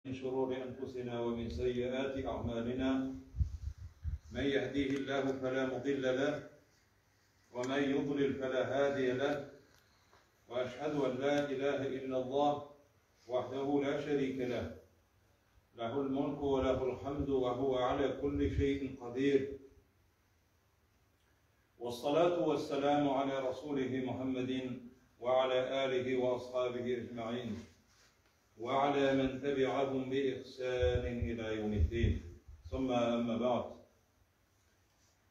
من شرور أنفسنا ومن سيئات أعمالنا من يهديه الله فلا مضل له ومن يضلل فلا هادي له وأشهد أن لا إله إلا الله وحده لا شريك له له الملك وله الحمد وهو على كل شيء قدير والصلاة والسلام على رسوله محمد وعلى آله وأصحابه أجمعين وعلى من تبعهم بإحسان إلى يوم الدين ثم أما بعد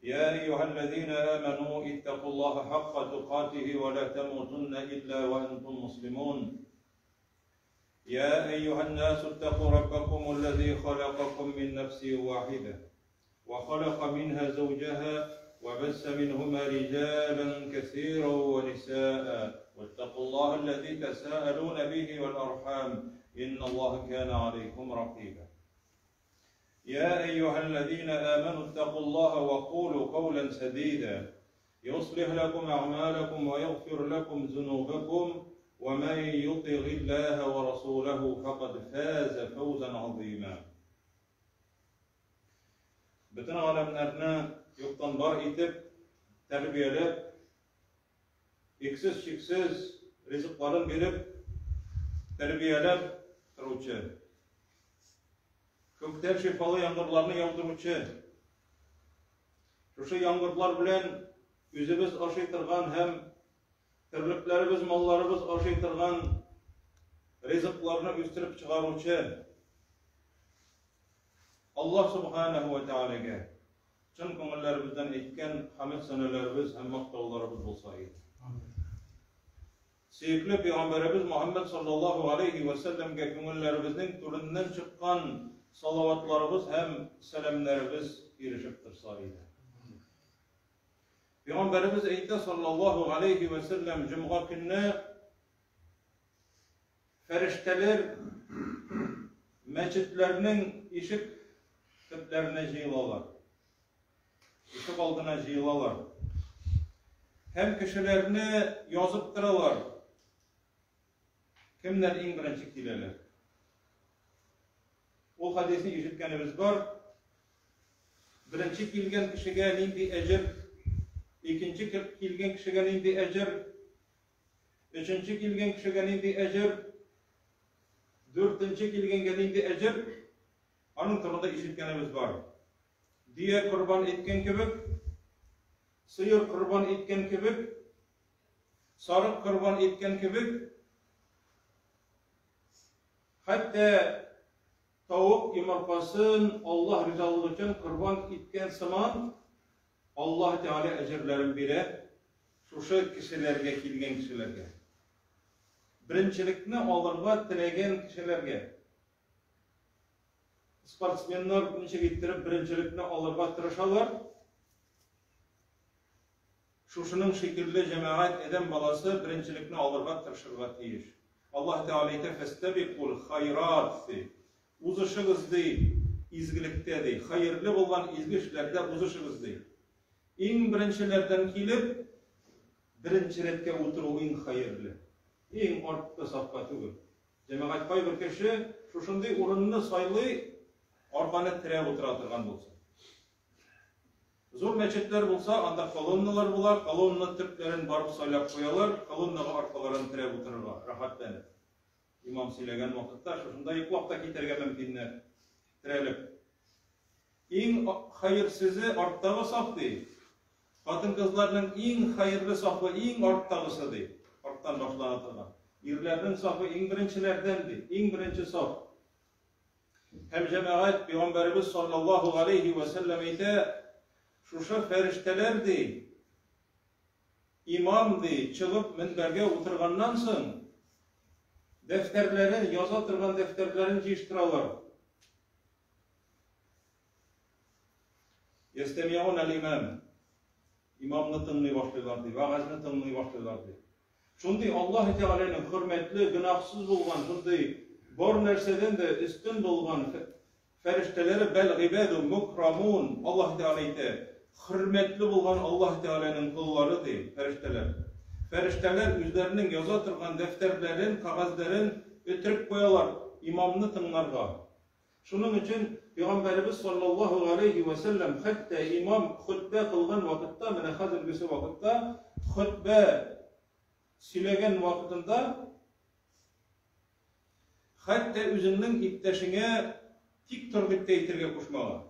يا أيها الذين آمنوا اتقوا الله حق تقاته ولا تموتن إلا وأنتم مسلمون يا أيها الناس اتقوا ربكم الذي خلقكم من نفس واحدة وخلق منها زوجها وبث منهما رجالا كثيرا ونساء واتقوا الله الذي تساءلون به والأرحام إن الله كان عليكم رقيبا يا أيها الذين آمنوا اتقوا الله وقولوا قولا سديدا يصلح لكم أعمالكم ويغفر لكم ذنوبكم ومن يطع الله ورسوله فقد فاز فوزا عظيما Бөтен галәмнәрне юктан бар итеп, тәрбияләп, иксез-чиксез ризыкларын биреп, тәрбияләп торучы, күктән шифалы яңгырларны яудыручы, шушы яңгырлар белән үзебез ашый торган һәм терлекләребез, малларыбыз ашый торган ризыкларны үстереп чыгаручы Аллаһ Субханаһу ва Тәгаләгә чын күңелләребездән әйткән хәмд сәнәләребез һәм мактауларыбыз булса иде. Сөекле пәйгамбәребез Мухаммад саллаллаһу алейхи ва сәлләмгә күңелләребезнең түреннән чыккан салаватларыбыз һәм сәламнәребез ирешеп торса иде. Пәйгамбәребез әйтә саллаллаһу алейхи ва сәлләм җомга көнне фәрештәләр мәчетләрнең ишек төпләренә җыелалар. Ишек алдына җыелалар. Һәм кешеләрне язып торалар. Кемнәр иң беренче киләләр? Ул хадисне ишеткәнебез бар. Беренче килгән кешегә нинди әҗер, икенче килгән кешегә нинди әҗер, өченче килгән кешегә нинди әҗер, дүртенче килгәнгә нинди әҗер, аның турында ишеткәнебез бар. Дөя корбан иткән кебек, сыер корбан иткән кебек, сарык корбан иткән кебек, хәтта Тавык йомыркасын Аллаһ ризалыгы өчен корбан иткән сыман, Аллаһ Тәгалә әҗерләрен бирә шушы кешеләргә, килгән кешеләргә. Беренчелекне алырга теләгән кешеләргә. Спортсменнар ничек иттереп беренчелекне алырга тырышалар? Шушының шикелле җәмәгать адәм баласы беренчелекне алырга тырышырга тиеш. Аллаһ Тәгалә әйтә, Фәстәбикул хайрат, ди. Узышыгыз, ди, изгелектә, ди. Хәерле булган изге эшләрдә узышыгыз, ди. Иң беренчеләрдән килеп, беренче рәткә утыру иң хәерле. Иң арткы сафка түгел. Җәмәгать кайбер кеше шушындый урынны сайлый, арканы терәп утыра торган булсын. Зур мәчетләр булса, анда колонналар була, колонна төпләрен барып сайлап куялар, колоннага аркаларын терәп утырырга, рәхәтләнеп. Имам сөйләгән вакытта шушында йоклап та китәргә мөмкиннәр, терәлеп. Иң хәерсезе арттагы саф ди. Хатын-кызларның иң хәерле сафы иң арттагысы ди. Арттан башлана торган. Ирләрнең сафы иң беренчеләрдән ди. Иң беренче саф. Һәм җәмәгать, Пәйгамбәребез саллаллаһу галәйһи вә сәлләм әйтә, шушы фәрештәләр ди, имам ди, чыгып мөнбәргә утырганнан соң, дәфтәрләрен, яза торган дәфтәрләрен җыештыралар. Ястәмиун әл-имам. Имамны тыңлый башлыйлар ди, вәгазьне тыңлый башлыйлар ди. Шундый Аллаһ Тәгаләнең хөрмәтле, гөнаһсыз булган, шундый бар нәрсәдән дә өстен булган фәрештәләре бәл гыйбаду мукрамун, Аллаһ Тәгалә әйтә, хөрмәтле булган Аллаһ Тәгаләнең коллары ди, фәрештәләр. Фәрештәләр үзләренең яза торган дәфтәрләрен, кәгазьләрен өтереп куялар. имамны тыңларга. Шуның өчен Пәйгамбәребез саллаллаһу галәйһи вә сәлләм хәтта имам хөтбә кылган вакытта, менә хәзергесе вакытта хөтбә сөйләгән вакытында хәтта үзеңнең иптәшеңә тик тор дип тә әйтергә кушмаган.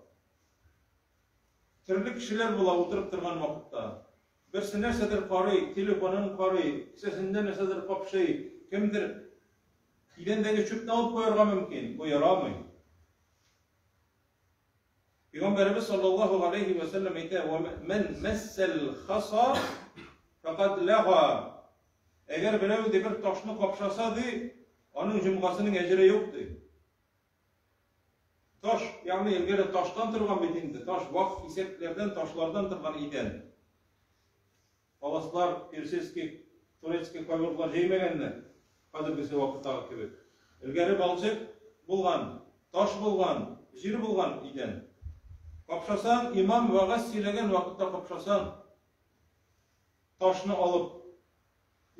Төрле кешеләр була утырып торган вакытта. Берсе нәрсәдер карый, телефонын карый, кесәсендә нәрсәдер капшый, кемдер идәндәге чүпне алып куярга мөмкин. Бу ярамый. Пәйгамбәребез саллаллаһу галәйһи вә сәлләм әйтә: "Ва ман массал хаса факад лага". Әгәр берәү ди бер ташны капшаса ди, аның җомгасының әҗере юк ди. Таш, ягъни элгәре таштан торган бит инде, таш вак кисәкләрдән, ташлардан торган идән. Паласлар, персидский, турецкий коверлар җәймәгәннәр, хәзергесе вакыттагы кебек. Элгәре балчык булган, таш булган, җир булган идән. Капшасаң, имам вәгазь сөйләгән вакытта капшасаң, ташны алып,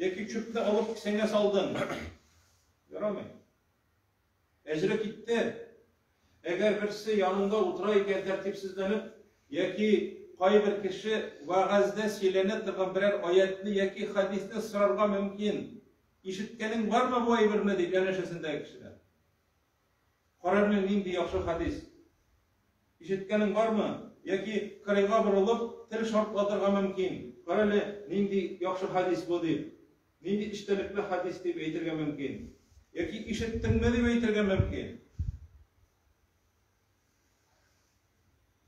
яки чүпне алып кесәңә салдың. Ярамый. Әҗере китте. Әгәр берсе яныңда утыра икән тәртипсезләнеп, яки кайбер кеше вәгазьдә сөйләнә торган берәр аятьне яки хәдисне сорарга мөмкин. Ишеткәнең бармы бу әйберне, дип янәшәсендәге кешедән. Кара әле нинди яхшы хәдис. Ишеткәнең бармы? Яки кырыйга борылып, тел шартлатырга мөмкин. Кара әле нинди яхшы хәдис бу, дип. Нинди эчтәлекле хәдис дип әйтергә мөмкин. Яки ишеттеңме дип әйтергә мөмкин.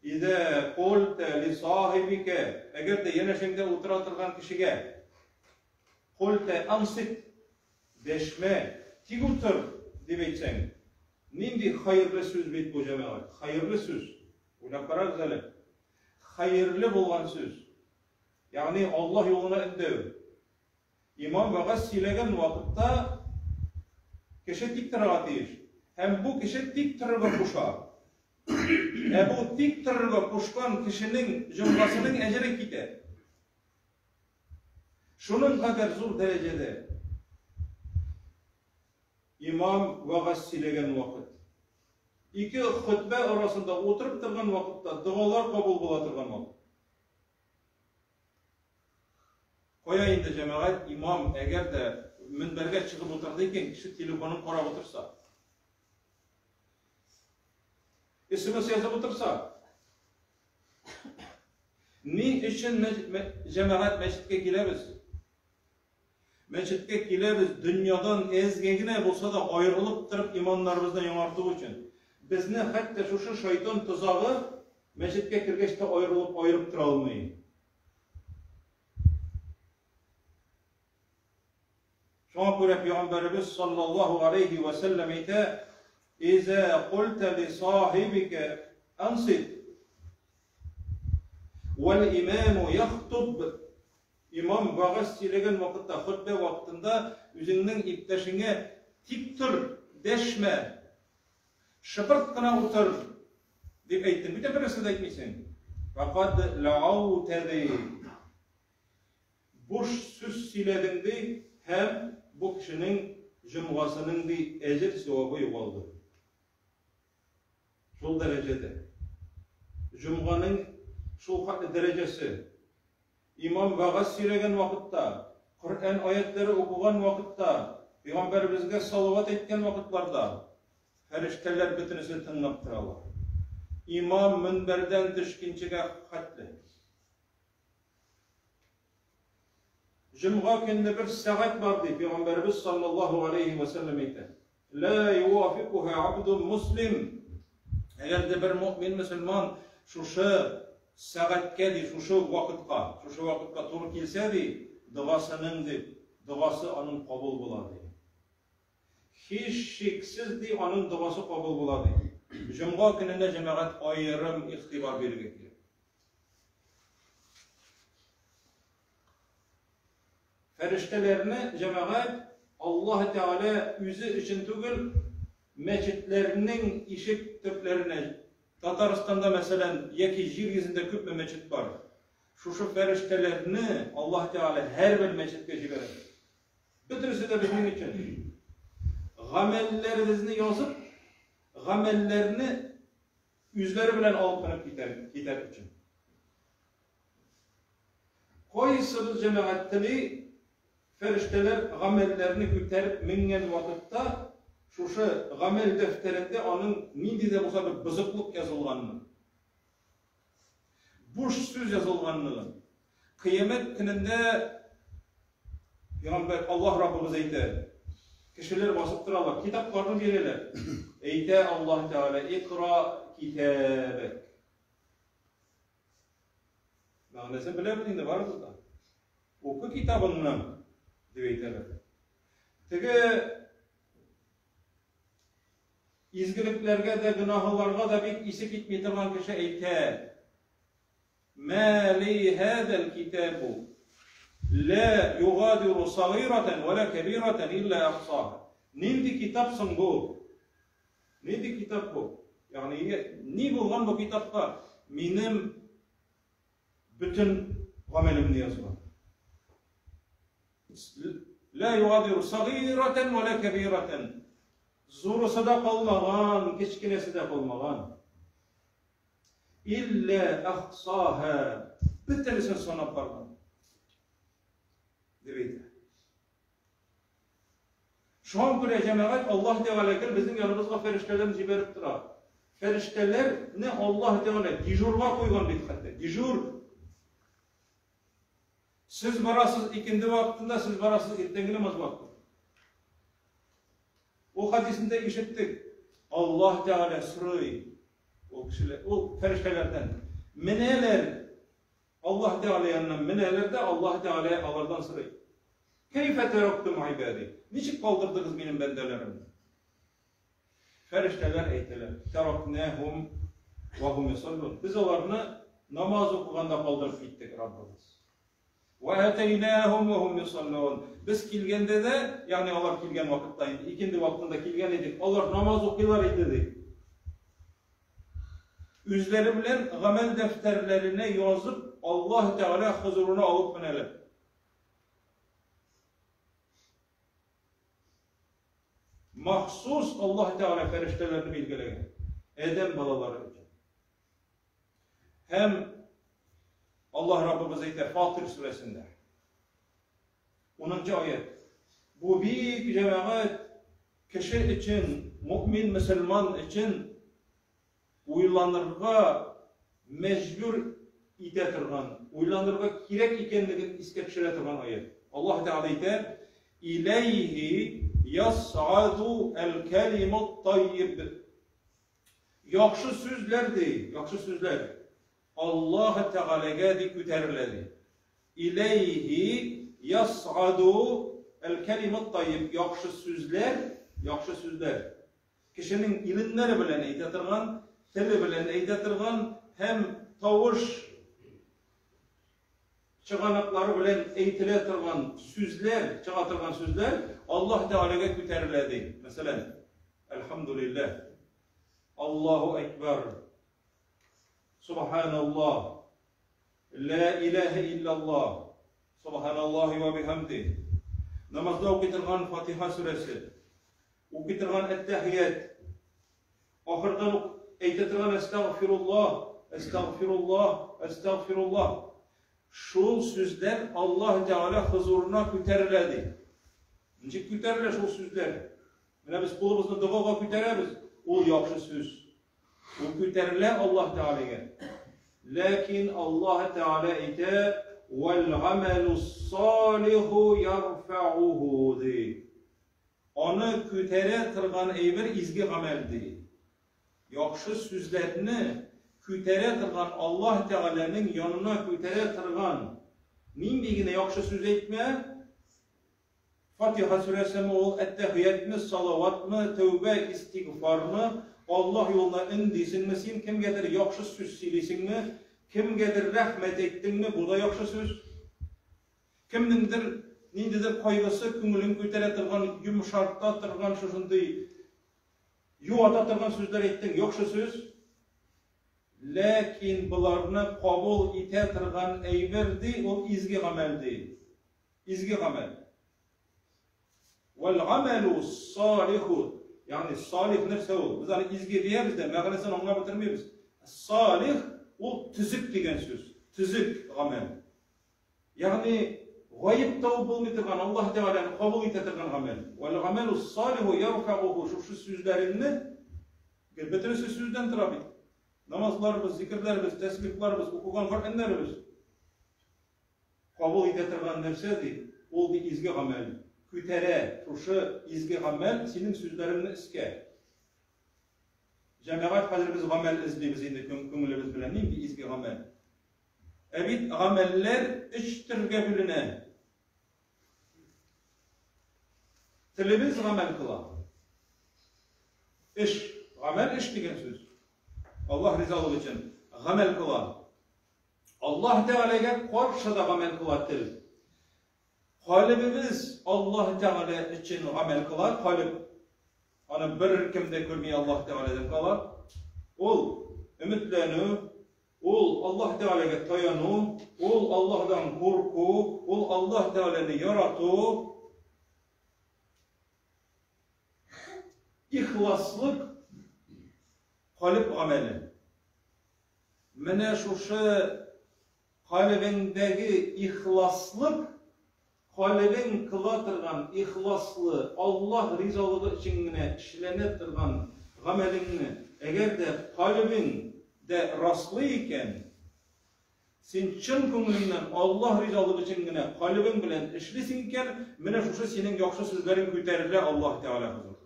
Изә култә ли сахибикә, әгәр дә янәшәңдә утыра торган кешегә култә ансит, дәшмә, тик утыр дип әйтсәң, нинди хәерле сүз бит бу, җәмәгать, хәерле сүз. Уйлап карагыз әле. Хәерле булган сүз. Ягъни Аллаһ юлына өндәү. Имам вәгазь сөйләгән вакытта кеше тик торырга тиеш. Һәм бу кеше тик торырга куша. Ә бу тик торырга кушкан кешенең җомгасының әҗере китә. Шуның кадәр зур дәрәҗәдә имам вәгазь сөйләгән вакыт. Ике хөтбә арасында утырып торган вакытта догалар кабул була торган вакыт. Кая инде, җәмәгать, имам, әгәр дә мөнбәргә чыгып утырды икән, кеше телефонын карап утырса. СМС язып утырса. Ни өчен җәмәгать мәчеткә киләбез? Мәчеткә киләбез дөньядан әзгә генә булса да аерылып торып иманнарыбызны яңарту өчен. Безне хәтта шушы шайтан тозагы мәчеткә кергәч тә аерылып аерып тора алмый. Шуңа күрә пәйгамбәребез саллаллаһу алейхи ва сәлләм әйтә: "Иза культа ли сахибика ансит вал имаму яхтуб" Имам вәгазь сөйләгән вакытта, хөтбә вакытында үзеңнең иптәшеңә тик тор, дәшмә, шыпырт кына утыр, дип әйттең. Бүтән бер нәрсә дә әйтмисең. Фәкад ләгаута ди. Буш сүз сөйләдең ди һәм бу кешенең җомгасының ди әҗер савабы югалды. Шул дәрәҗәдә. Җомганың шул хәтле дәрәҗәсе. Имам вәгазь сөйләгән вакытта, Коръән аятьләре укыган вакытта, пәйгамбәребезгә салават әйткән вакытларда фәрештәләр бөтенесе тыңлап торалар. Имам мөнбәрдән төшкенчегә хәтле. Җомга көнне бер сәгать бар ди пәйгамбәребез саллаллаһу алейхи ва сәлләм әйтә. Ла юафикуха абдун муслим. Әгәр дә бер мөмин мөселман шушы сәгатькә ди, шушы вакытка, шушы вакытка туры килсә ди, догасының ди, догасы аның кабул була ди. Һичшиксез ди, аның догасы кабул була ди. Җомга көненә җәмәгать аерым игътибар бирергә кирәк. Фәрештәләрне җәмәгать Аллаһ Тәгалә үзе өчен түгел, мәчетләрнең ишек төпләренә, Татарстанда, мәсәлән, яки җир йөзендә күпме мәчет бар, шушы фәрештәләрне Аллаһ Тәгалә һәрбер мәчеткә җибәрә. Бөтенесе дә безнең өчен. Гамәлләребезне язып, гамәлләрне үзләре белән алып менеп китәр, китәр өчен. Кайсыбыз җәмәгать тели, фәрештәләр гамәлләрне күтәреп менгән вакытта, шушы гамәл дәфтәрендә аның нинди дә булса бер бозыклык язылганны, буш сүз язылганлыгын, кыямәт көнендә Пәйгамбәр Аллаһ Раббыбыз әйтә, кешеләр басып торалар, китапларны бирәләр. Әйтә Аллаһ Тәгалә, "Икра китабәк". Мәгънәсен беләбез инде барыбыз да. Укы китабыңны, дип әйтәләр. Теге Изгелекләргә дә, гөнаһларга да бик исе китми торган кеше әйтә, Мә ли һәзәл китабу лә югадиру сагыйратән вә лә кәбиратән илля әхсаһа. Нинди китап соң бу? Нинди китап бу? Ягъни ни булган бу китапка? Минем бөтен гамәлемне язган. Лә югадиру сагыйратән вә лә кәбиратән. Зурысы да калмаган, кечкенәсе дә калмаган. Илля әхсаһа. Бөтенесен санап барган. Дип әйтә. Шуңа күрә җәмәгать Аллаһ Тәгалә гел безнең яныбызга фәрештәләрне җибәреп тора. Фәрештәләрне Аллаһ Тәгалә дежурга куйган бит хәтта. Дежур. Сез барасыз икенде вакытында, сез барасыз иртәнге намаз вакытында. Ул хадисендә ишеттек. Аллаһ Тәгалә сорый ул кешеләр, ул фәрештәләрдән. Менәләр Аллаһ Тәгалә янына менәләр дә Аллаһ Тәгалә алардан сорый. Кәйфә тарактум гыйбади? Ничек калдырдыгыз минем бәндәләремне? Фәрештәләр әйтәләр, Таракнахум ва хум юсаллун. Без аларны намаз укыганда калдырып киттек, Раббыбыз. Ва атайнахум ва хум юсаллун. Без килгәндә дә, ягъни алар килгән вакытта инде, икенде вакытында килгән идек, алар намаз укыйлар иде ди. Үзләре белән гамәл дәфтәрләренә язып, Аллаһ Тәгалә хозурына алып менәләр. Махсус Аллаһ Тәгалә фәрештәләрне билгеләгән адәм балалары өчен. Һәм Аллаһ Раббыбыз әйтә Фатир сүрәсендә. 10 аят. Бу бик җәмәгать кеше өчен, мөмин мөселман өчен уйланырга мәҗбүр итә торган, уйланырга кирәк икәнлеген искә төшерә торган аять. Аллаһ Тәгалә әйтә, Иләйһи яс'аду әл-кәлимут таййиб. Яхшы сүзләр ди, яхшы сүзләр. Аллаһ Тәгаләгә ди күтәрелә ди. Иләйһи яс'аду әл-кәлимут таййиб. Яхшы сүзләр, яхшы сүзләр. Кешенең иреннәре белән әйтә торган, теле белән әйтә торган һәм тавыш чыганаклары белән әйтелә торган сүзләр, чыга торган сүзләр Аллаһ Тәгаләгә күтәрелә ди. Мәсәлән, Әлхәмдүлилләһ, Аллаһу әкбәр, Субханаллаһ, Лә иләһә илляллаһ, Субханаллаһи ва бихамди. Намазда укый торган Фатиха сүрәсе, Укый торган әттәхият, ахырдан ук әйтә торган әстәгъфируллаһ, әстәгъфируллаһ, әстәгъфируллаһ. Шул сүзләр Аллаһ Тәгалә хозурына күтәрелә ди. Ничек күтәрелә шул сүзләр? Менә без кулыбызны догага күтәрәбез, ул яхшы сүз. Ул күтәрелә Аллаһ Тәгаләгә. Ләкин Аллаһ Тәгалә әйтә, "Вәл гамәлу салиху ярфa'уху" ди. Аны күтәрә торган әйбер изге гамәл, ди. Яхшы сүзләрне күтәрә торган Аллаһ Тәгаләнең янына күтәрә торган нинди генә яхшы сүз әйтмә, Фатиха сүрәсеме ул, әттәхиятме, салаватмы, тәүбә, истигъфармы, Аллаһ юлына өндисеңме син, кемгәдер яхшы сүз сөйлисеңме, кемгәдер рәхмәт әйттеңме, бу да яхшы сүз. Кемнеңдер ниндидер кайгысы күңелен күтәрә торган, йомшарта торган шушындый юата торган сүзләр әйттең, яхшы сүз. Ләкин боларны кабул итә торган әйбер ди, ул изге гамәл ди. Изге гамәл. Вәл гамәлу салиху. Ягъни салих нәрсә ул? Без аны изге диябез дә, мәгънәсен аңлап бетермибез. Салих ул төзек дигән сүз. Төзек гамәл. Ягъни гаеп табып булмый торган, Аллаһ Тәгаләне кабул итә торган гамәл. Вәл гамәлу салиху ярфагуху. Шушы сүзләреңне бөтенесе сүздән тора бит. Намазларыбыз, зикерләребез, тәсбихларыбыз, укыган Коръәннәребез. Кабул итә торган нәрсә, ди, ул, ди, изге гамәл. Күтәрә шушы изге гамәл синең сүзләреңне өскә. Җәмәгать, хәзер без гамәл эзлибез инде күңелебез белән. Нинди изге гамәл? Ә бит гамәлләр өч төргә бүленә. Телебез гамәл кыла. Эш, гамәл эш дигән сүз. Аллаһ ризалыгы өчен гамәл кыла. Аллаһ Тәгаләгә каршы да гамәл кыла тел. Калебебез Аллаһ Тәгалә өчен гамәл кыла, калеб. Аны бер кем дә күрми Аллаһ Тәгаләдән кала. Ул өметләнү, ул Аллаһ Тәгаләгә таяну, ул Аллаһдан курку, ул Аллаһ Тәгаләне ярату. Ихласлык калеб гамәле. Менә шушы калебеңдәге ихласлык, калебең кыла торган ихласлы, Аллаһ ризалыгы өчен генә эшләнә торган гамәлеңне, әгәр дә калебең дә раслый икән, син чын күңелеңнән Аллаһ ризалыгы өчен генә калебең белән эшлисең икән, менә шушы синең яхшы сүзләрең күтәрелә Аллаһ Тәгалә хозурында.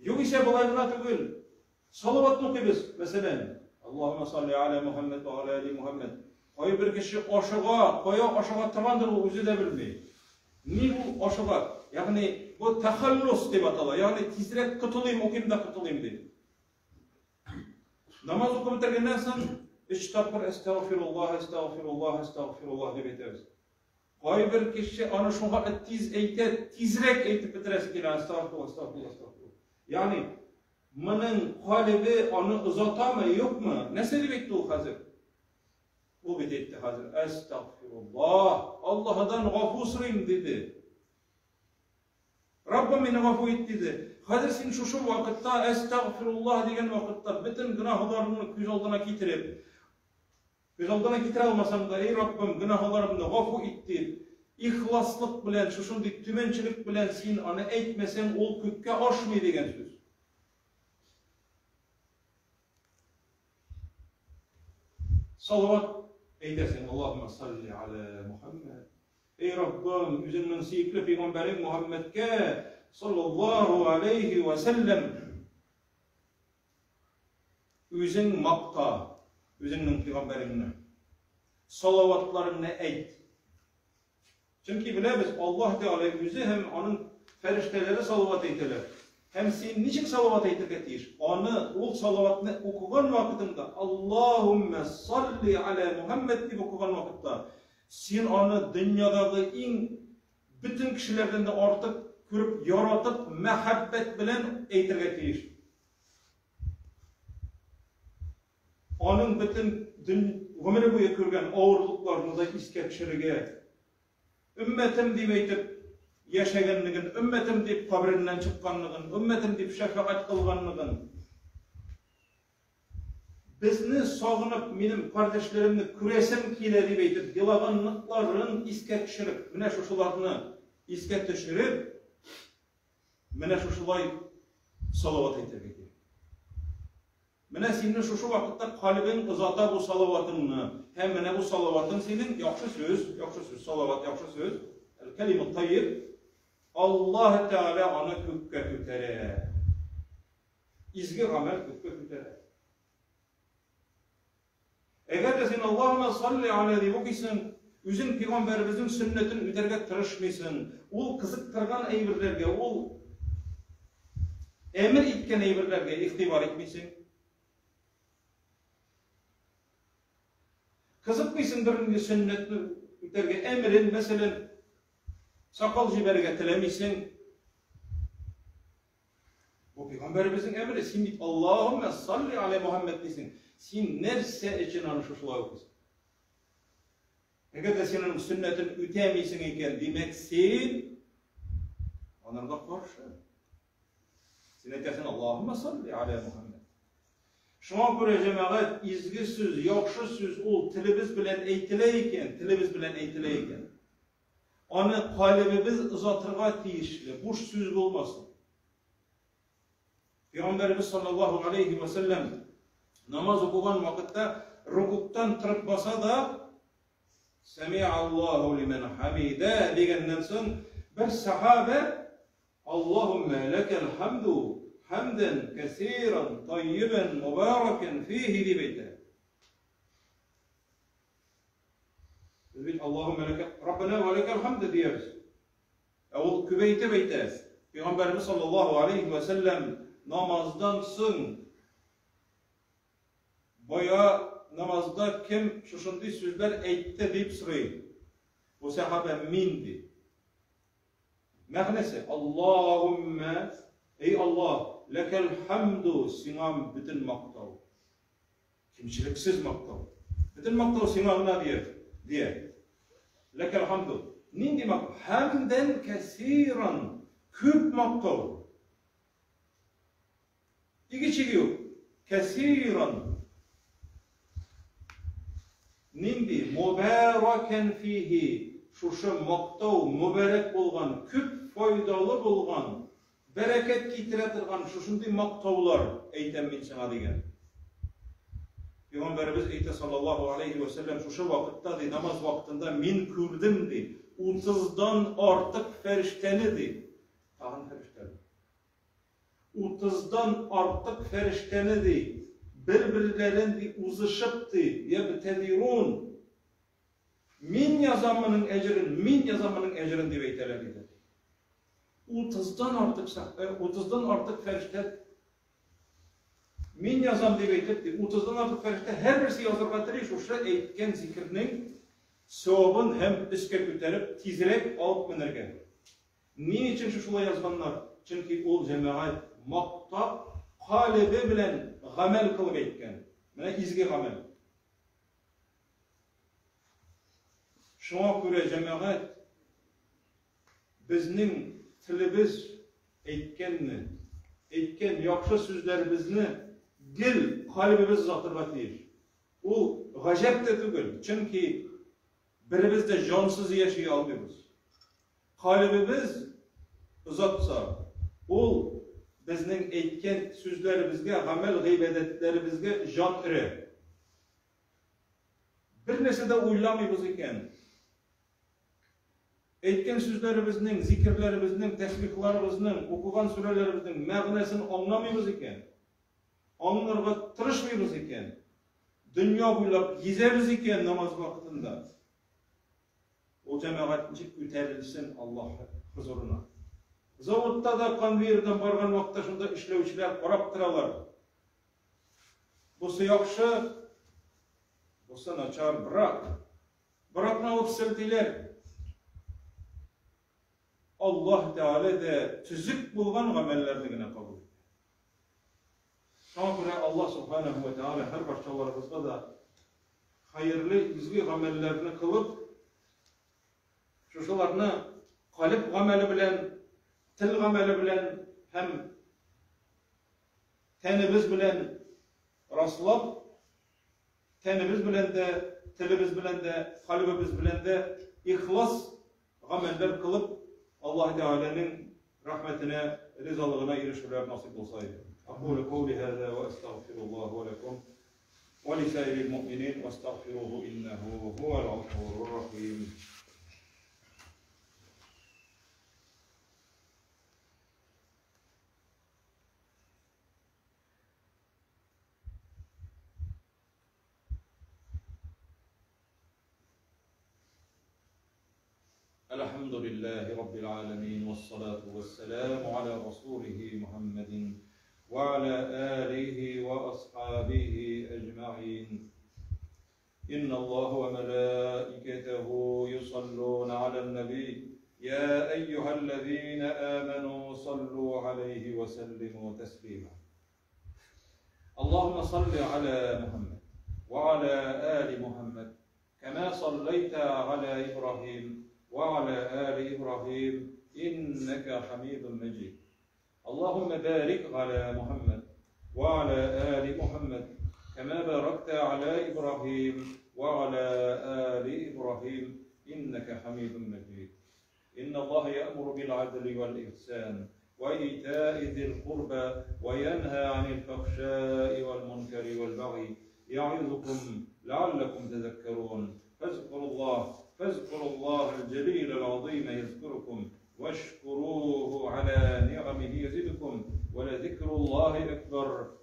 Югыйсә болай гына түгел. Салаватны укыйбыз, мәсәлән, Аллаһумма салли аля Мухаммад ва аля али Мухаммад. Кайбер кеше ашыга, кая ашыга торгандыр ул үзе дә белми. Ни ул ашыга? Ягъни бу тахаллус дип атала. Ягъни тизрәк котылыйм, укыйм да котылыйм дип. Намаз укып бетергәннән соң өч тапкыр әстәгъфируллаһ, әстәгъфируллаһ, әстәгъфируллаһ дип әйтәбез. Кайбер кеше аны шуңа тиз әйтә, тизрәк әйтеп бетерәсе килә, астагфирулла, астагфирулла, астагфирулла. Ягъни, моның калебе аны озатамы, юкмы? Нәрсә дип әйтте ул хәзер? Ул бит әйтте хәзер, әстагфирулла, Аллаһыдан гафу сорыйм диде. Раббым мине гафу ит диде. Хәзер син шушы вакытта әстагфирулла дигән вакытта бөтен гөнаһларыңны күз алдына китереп, Күз алдына китерә алмасаң да, Эй Раббым, гөнаһларымны гафу ит дип, ихласлык белән, шушындый түбәнчелек белән син аны әйтмәсәң, ул күккә ашмый дигән сүз. Салават әйтәсең, Аллаһумма салли аля Мухаммад. Эй Раббым, үзеңнең сөекле пәйгамбәрең Мухаммадка саллаллаһу алейхи ва сәлләм Үзең макта үзеңнең пәйгамбәреңне. Салаватларыңны әйт. Чөнки беләбез, Аллаһ Тәгалә үзе һәм аның фәрештәләре салават әйтәләр. Һәм син ничек салават әйтергә тиеш? Аны, ул салаватны укыган вакытыңда, Аллаһуммә салли аля Мухаммад дип укыган вакытта, син аны дөньядагы иң бөтен кешеләрдән дә артык күреп, яратып, мәхәббәт белән әйтергә тиеш. Аның бөтен гомере буе күргән авырлыкларны да искә төшерергә, өммәтем дип әйтеп яшәгәнлеген, өммәтем дип кабереннән чыкканлыгын, өммәтем дип шәфәгать кылганлыгын, безне сагынып, минем кардәшләремне күрәсем килә дип әйтеп елаганлыкларын искә төшереп, менә шушыларны искә төшереп, Менә шушылай салават әйтергә кирәк. Менә синең шушы вакытта калебең озата бу салаватыңны. Һәм менә бу салаватың синең яхшы сүз, яхшы сүз, салават яхшы сүз. Әл-калиму тайиб. Аллаһ Тәгалә аны күккә күтәрә. Изге гамәл күккә күтәрә. Әгәр дә син Аллаһумма салли аля дип укыйсың, үзең пәйгамбәребезнең сөннәтен үтәргә тырышмыйсың, ул кызыктырган әйберләргә, ул әмер иткән әйберләргә игътибар итмисең. Кызыкмыйсың бернинди сөннәтне үтәргә, әмерен, мәсәлән, сакал җибәрергә теләмисең. Бу пәйгамбәребезнең әмере. Син бит Аллаһумма салли аля Мухаммад дисең. Син нәрсә өчен аны шушылай укыйсың? Әгәр дә син аның сөннәтен үтәмисең икән, димәк, син анарга каршы. Син әйтәсең, Аллаһумма салли аля Мухаммад. Шуңа күрә җәмәгать изге сүз, яхшы сүз ул телебез белән әйтелә икән, телебез белән әйтелә икән. Аны калебебез озатырга тиешле, буш сүз булмасын. Пәйгамбәребез саллаллаһу алейхи ва сәлләм намаз укыган вакытта рукуктан торып баса да Сәми'аллаһу лиман хамида дигәннән соң бер сахабә Аллаһумма ләкәл хамду хамдан кәсиран таййибан мубаракан фихи дип әйтә. Без бит Аллаһумма ләкәл Раббана ва ләкәл хамд диябез. Ә ул күбәйтеп әйтә. Пәйгамбәребез саллаллаһу алейхи ва сәлләм намаздан соң бая намазда кем шушындый сүзләр әйтте дип сорый. Бу сәхабә мин ди. Мәгънәсе Аллаһумма эй Аллаһ, ләкәл хамду сиңа бөтен мактау. Кимчелексез мактау. Бөтен мактау сиңа гына дия. Дия. Ләкәл хамду. Нинди мактау? Хәмдән кәсиран. Күп мактау. Иге чиге юк. Кәсиран. Нинди? Мубаракән фихи. Шушы мактау мөбарәк булган, күп файдалы булган, Бәрәкәт китерә торган шушындый мактаулар әйтәм мин сиңа, дигән. Пәйгамбәребез әйтә, саллаллаһу алейһи вә сәлләм, шушы вакытта, ди, намаз вакытында мин күрдем, ди, утыздан артык фәрештәне, ди. Тагын фәрештәләр. Утыздан артык фәрештәне, ди, бер-берләрен, ди, узышып, ди, ябтәдирун. Мин язам моның әҗерен, мин язам моның әҗерен, дип әйтәләр иде. Утыздан артык утыздан артык фәрештә мин язам дип әйтеп, ди, утыздан артык фәрештә һәрберсе язырга тели шушы әйткән зикернең савабын һәм өскә күтәреп, тизрәк алып менергә. Ни өчен шушылай язганнар? Чөнки ул җәмәгать мактап, калебе белән гамәл кылып әйткән. Менә изге гамәл. Шуңа күрә җәмәгать Безнең телебез әйткәнне, әйткән яхшы сүзләребезне гел калебебез озатырга тиеш. Ул гаҗәп тә түгел, чөнки беребез дә җансыз яши алмыйбыз. Калебебез озатса, ул безнең әйткән сүзләребезгә, гамәл-гыйбадәтләребезгә җан өрә. Бер нәрсә дә уйламыйбыз икән, әйткән сүзләребезнең, зикерләребезнең, тәсбихларыбызның, укыган сүрәләребезнең мәгънәсен аңламыйбыз икән, аңларга тырышмыйбыз икән, дөнья буйлап гизәбез икән намаз вакытында, ул җәмәгать ничек күтәрелсен Аллаһ хозурына? Заводта да конвейердан барган вакытта шунда эшләүчеләр карап торалар. Бусы яхшы, бусы начар, брак. Бракны алып селтиләр. Аллаһ Тәгалә дә төзек булган гамәлләрне генә кабул итә. Шуңа күрә Аллаһ Субханаһу ва Тәгалә һәр барчаларыбызга да хәерле, изге гамәлләрне кылып, шушыларны калеб гамәле белән, тел гамәле белән һәм тәнебез белән раслап, тәнебез белән дә, телебез белән дә, калебебез белән дә ихлас гамәлләр кылып, Аллаһ Тәгаләнең рәхмәтенә, ризалыгына ирешүләр насыйп булса иде. Акулу каули һаза ва астагфируллаһ ва лакум ва лисаирил муъминин вастагфируху иннаху хуал гафурур рахим. الحمد لله رب العالمين والصلاة والسلام على رسوله محمد وعلى آله وأصحابه أجمعين إن الله وملائكته يصلون على النبي يا أيها الذين آمنوا صلوا عليه وسلموا تسليما اللهم صل على محمد وعلى آل محمد كما صليت على إبراهيم وعلى آل إبراهيم إنك حميد مجيد. اللهم بارك على محمد وعلى آل محمد كما باركت على إبراهيم وعلى آل إبراهيم إنك حميد مجيد. إن الله يأمر بالعدل والإحسان وإيتاء ذي القربى وينهى عن الفحشاء والمنكر والبغي يعظكم لعلكم تذكرون. فاذكروا الله، فاذكروا الله الجليل العظيم يذكركم، واشكروه على نعمه يزدكم، ولذكر الله أكبر.